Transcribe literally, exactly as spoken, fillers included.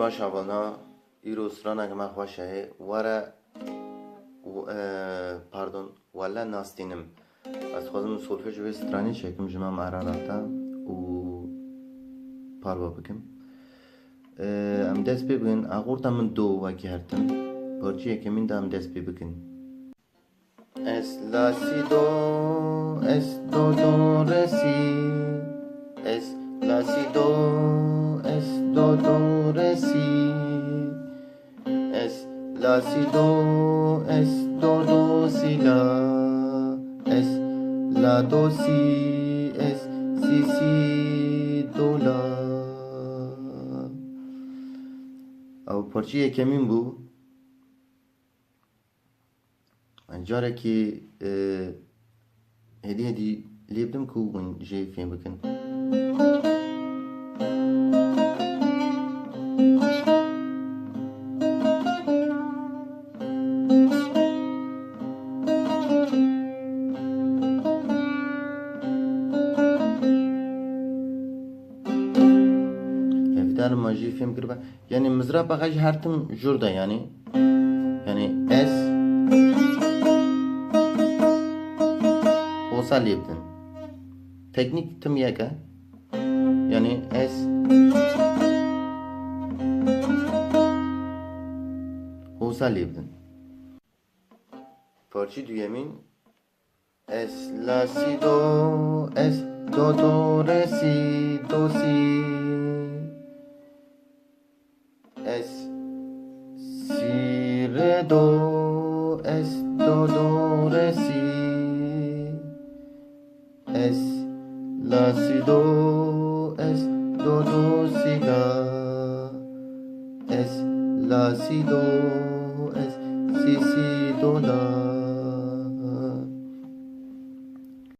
Baş hevalna, îro straneke me xweş heye. Were, w-, e, pardon, wele nastînim. Ez dixwazim solfej wê stranê çekim ji Mam Erarata û parva bikim. E, em dest pê bikin. Axurta min do wekî her tim. Parçeyê yekemîn de em dest pê bikin. Es, la, si, do, es, do, do, re, si. Es, la, si, do, es, do, do, re, si. Es, la, si, do, es, do, do, si, la. Es, la, do, si, es, si, si, do, la. Ew parçeyê yekemîn bû. Carekî, e, hêdî hêdî lê bidim ku hûn jê fêm bikin. Hevdar ma jî fêm kiribe. Yanî mizrapa xwe ji her tim jûr de, yanî, yanî ez hosa lê bidin. Teknîk tim yek e. Yanî ez hosa lê bidin. Parçî duyemîn. Es, la, si, do, es, do, do, re, si, do, si. Es, si, re, do, es, do, do, re, si. Es, la, si, do, es, do, do, si, la. Es, la, si, do.